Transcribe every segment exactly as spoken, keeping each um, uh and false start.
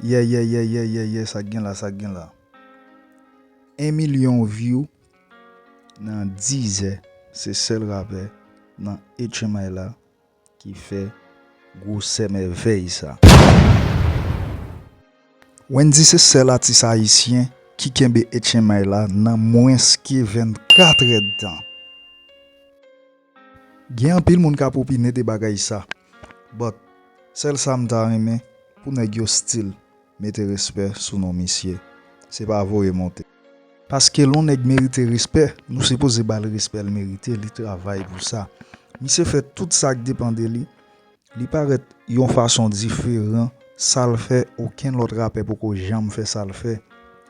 Yeah, yeah, yeah, yeah, yeah, yeah, sa k gen la, sa k gen la. En milyon view nan dizè, se sèl rapè nan H M I la ki fè gwosè mèvèy sa. Wendyy se sèl atis ayisyen ki kenbe H M I la nan mwens ke vennkat èdtan. Gen anpil moun k ap opine de bagay sa, but sèl sa m ta renmen pou nèg yo still mete respè sou non misye. Se pa voye monte. Paske lè yon nèg merite respè, nou sipoze ba l respè l merite, li travay pou sa. Misye fè tout sa k depann de li. Li parèt yon fason diferan, sa l fè, okenn lòt rapè poko janm fè sa l fè.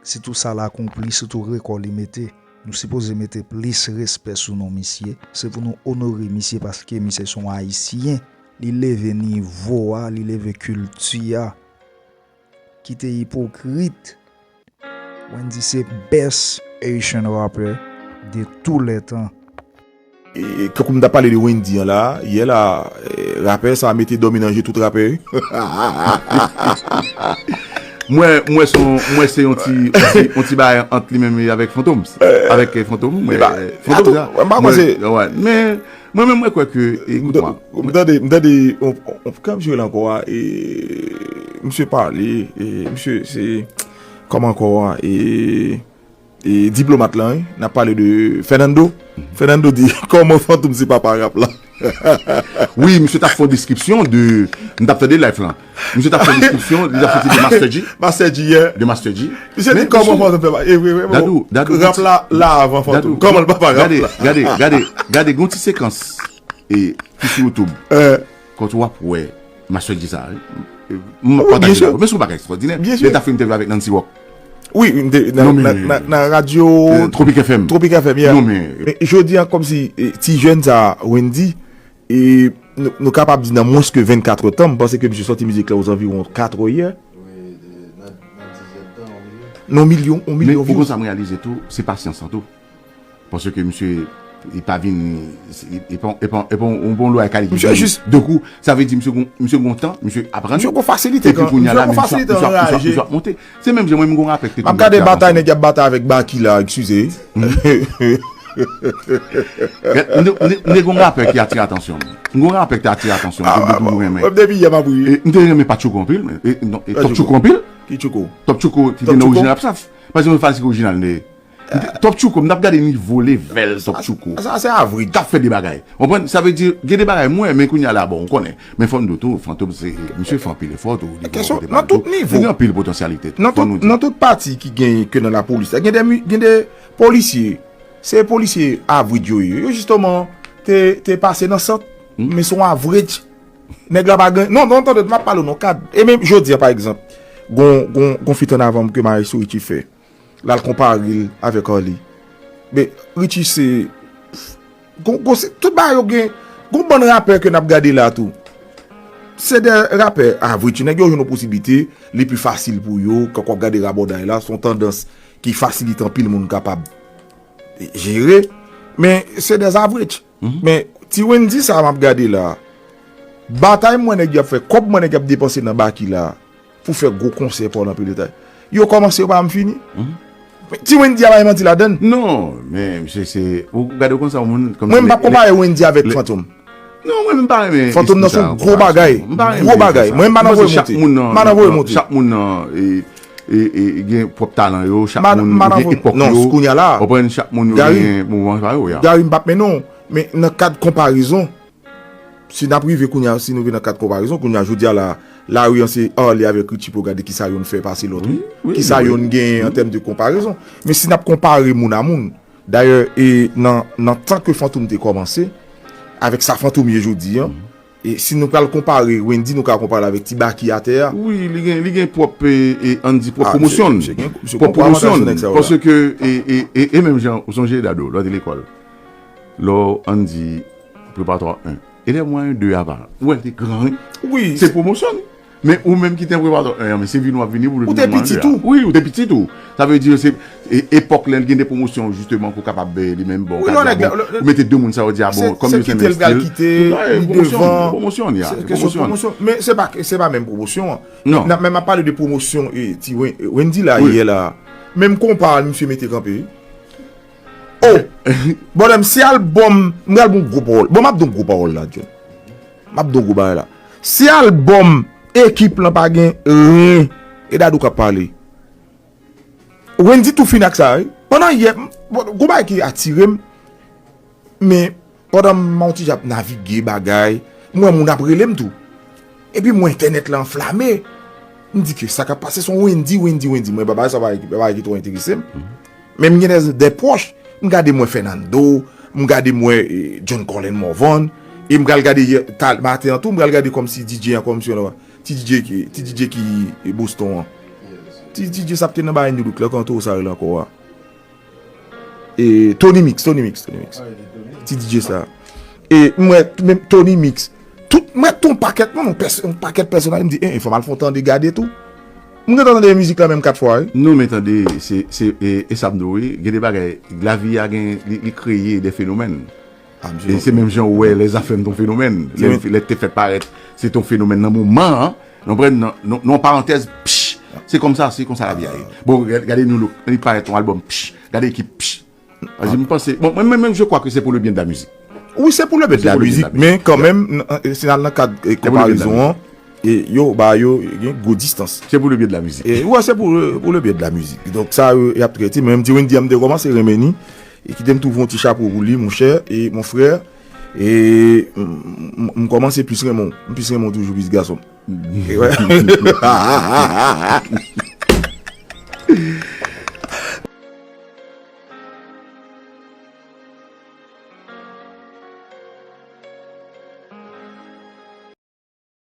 Sitou sa l akonpli, sitou rekò li mete. Nou sipoze mete plis respè sou non misye. Se pou nou onore misye paske misye se yon ayisyen. Li leve nivo a, li leve kilti a. Kite ipokrit. Wendyy se best Haitian rapper de tous les temps. E, kankou m t ap pale de Wendyy an la, yè la, eh, rapè sa mete dòmi nan je tout rapè wi. Mwen, mwen se yon, mwen se yon ti, yon ti, yon ti bagay ant li menm e avèk Fantom. Avèk eh, Fantom, mwen, eh, Fantom sa. Mwen, mwen, men, mwen menm mwen kwè ke, eh, ekout mwen. M tande, m tande, on, on, kòman misye rele ankò a, e, misye pale, e, misye se, kòman ankò a, e, e, diplomat lan, wi, n ap pale de Fernando. Fernando di, kòman Fantom se papa rap la? Wi, misye t ap fè yon deskripsyon de, m t ap tande live lan. Misye t ap fè yon deskripsyon, li t ap soti de Master G. Master G, yeah. De Master G. Misye di kòman Fantom fè papa, e, vre, vre, bon. Rap la, la avan Fantom. Kòman l papa rap la? Gade, gade, gade, gade, gon ti sekans e, ki sou YouTube. Kote w ap wè Master G sa, wi. M ap pataje la. Men se yon bagay ekstraòdinè. Lè l t ap fè entèvyou avèk Nancy Rock. Wi, nan radyo Tropic F M. Tropic F M, yeah. Men jodi a, kòmsi ti jèn sa, Wendyy, e nou kapab di nan mwens ke vennkat èdtan, m panse ke misye sòti mizik la ozanviwon kat è yè. Nan milyon, yon milyon views. Men ou konn sa m reyalize tou, se pasyans lan tou. Paske misye, li pa vin, li pa yon lwa kalite. Misye jis. De kou, sa vle di misye gon, misye gon tan, misye aprann. Misye gon fasilite. Epi kounye a la, misye ap, misye ap, misye ap monte. Se menm jan mwen, m gon rapè ki te tou. M ap gade batay nèg y ap batay avèk Baky la, eskize. M te gon rapè ki atire atansyon m. M gon rapè ki te atire atansyon m, ke m te toujou renmen. M te renmen Patchouko anpil, men, e, non, e Top Tchouko anpil. Ki Tchouko? Top Tchouko, ki te nan orijinal Rapsaf. Paske mwen fanatik orijinal li ye. Top Tchouko, m t ap gade nivo level Top Tchouko. Sa se avri. K ap fè de bagay. Ou konprann? Sa vle di, gen de bagay mwen, men kounye a la, bon, ou konnen. Men fò n di w tou, Fantom se, misye fè anpil efò tou, li gen yon kote pral tou. Li gen anpil potansyalite tou, fò nou di. Nan tout pati ki gen ke nan lapolis la, gen de, gen de polisye, se polisye avri yo ye. Yo jisteman te, te pase nan sant, men se yon average. Nèg la pa gen, non, non, tande, m ap pale w nan kad. E menm jodi a, pa egzanp, gon, gon, gon feat ann avan m ke Maestro Richie fè. L al konpare l avèk Arly. Men Richie se gon, gon, se, tout bagay yo gen, gon bann rapè ke n ap gade la tou. Se de rapè average, nèg yo jwenn yon posiblite, li pi fasil pou yo, kankou w ap gade rabòday la, se yon tandans ki fasilite anpil moun kapab jere, men se de average. Men ti Wendyy sa m ap gade la, batay m wè nèg yo ap fè, kòb m wè nèg yo ap depanse nan Baky la, pou fè gwo konsè pa w nan pil detay. Yo kòmanse yo pa janm fini. Ti Wendyy a pa gen manti ladann. Non, men misye se, ou gade w konn sa yon moun kòmsi. Mwen m p ap konpare Wendyy avèk Fantom. Non, mwen menm m pa renmen. Fantom nan se yon gwo bagay. Gwo bagay. Mwen m pa nan voye monte. M pa nan voye monte. Chak moun nan e, e, e, gen pwòp talan yo, chak moun gen epòk yo. Non, kounye a la. Ou konprann, chak moun yo gen moman pa yo, ya. Gary, m p ap mennen w, men nan kad konparezon, si n ap rive kounye a, si nou vin nan kad konparezon, kounye a, jodi a la, lari an se Arly avèk Richie pou gade kisa yonn fè pase lòt, wi. Kisa yonn genyen an tèm de konparezon. Men si n ap konpare moun a moun, dayè, e nan, nan tan ke Fantom te kòmanse, avèk sa Fantom ye jodi a, e si nou pral konpare Wendyy, nou ka konpare l avèk ti Baky atè a. Wi, li gen, li gen pwòp, e, e, ann di pwòp pwomosyon. Pwòp pwomosyon. Paske, e, e, e, e menm jan, ou sonje, Dadou, lè w te lekòl, lè w ann di, Preparatwa en. Elèv mwayen de a pa. Ou wè l te gran, wi. Wi. Se pwomosyon. Men ou menm ki te prepare, eh, men se vini w ap vini pou Ou te piti tou. Wi, ou te piti tou. Sa vle di se e- epòk lè l gen de pwomosyon jisteman pou kapab eh, li menm bon. Wi, non, nèg la, le- Ou mete de moun sa yo di a Se bon, kòm se yo se kite l pral kite li Pwomosyon, devan. Pwomosyon li a. Se kesyon pwomosyon. Men se pa, se pa menm pwomosyon an. Non. Nan, men m ap pale de pwomosyon e ti Wen- Wendy la yè la. Menm konpa a misye mete kanpe. Oh! Bòdèm, si albòm, m pral bon gwo pawòl. Bon, m ap don gwo pawòl la, John. M ap don gwo bagay la. Si albòm ekip lan pa gen ren, e Dadou k ap pale. Wendy tou fin ak sa, wi. Pandan yè, m- bon, gwo bagay ki atire m, men pandan m yon ti jan ap navige bagay, m wè moun ap rele m tou. Epi m wè entènèt la anflame. M di ke sa k ap pase se yon Wendy, Wendy, Wendy. Mwen, bagay sa bagay ki bagay ki twò enterese m. Men m gen de, de pwòch. M gade m wè Fernando, m gade m wè eh, John Colin Morvan. E m pral gade yè, tal, maten an tou, m pral gade kòmsi D J an kòmsi yon ti D J ki, ti D J ki eh, Boston an. Ti D J sa ap te nan bagay New Look la, kòman sa rele ankò a? E Tony Mix, Tony Mix, Tony Mix. Ti D J sa. E m wè menm Tony Mix. Tout, m wè tout yon pakèt moun, yon pès- yon pakèt pèsonaj, m di, eh, eh, fò m al fè yon tande gade tou. M gentan tande mizik la menm kat fwa, wi. Non, men tande, se, se, e, e sa m di w, wi, gen de bagay, lavi a gen, li, li kreye de fenomèn. Ah, E se menm jan ou wè lè zafèm ton fenomèn. Lè, lè te fèt parèt, se ton fenomèn nan moman an. Non, pran nan, nan, nan parantèz, psh, se konsa, se konsa lavi a ye. Bon, gade, gade New Look, li parèt yon albòm, psh, gade ekip, psh. Ann di m panse, bon, mwen menm, je crois que c'est pour le bien de la musique. Wi, se pou le byen de la mizik, men kanmenm, si n al nan kad eh, konparezon an, e yo ba yo gen gwo distans. Se pou le byen de la mizik. E wè, se pou le, pou le byen de la mizik. Donk sa yo y ap trete, men m di Wendy an m te kòmanse renmen li, e kite m twouve yon ti chapo pou li, monchè, e mon frè, e m- m- m kòmanse plis renmen w, m plis renmen w toujou plis gason. E wè.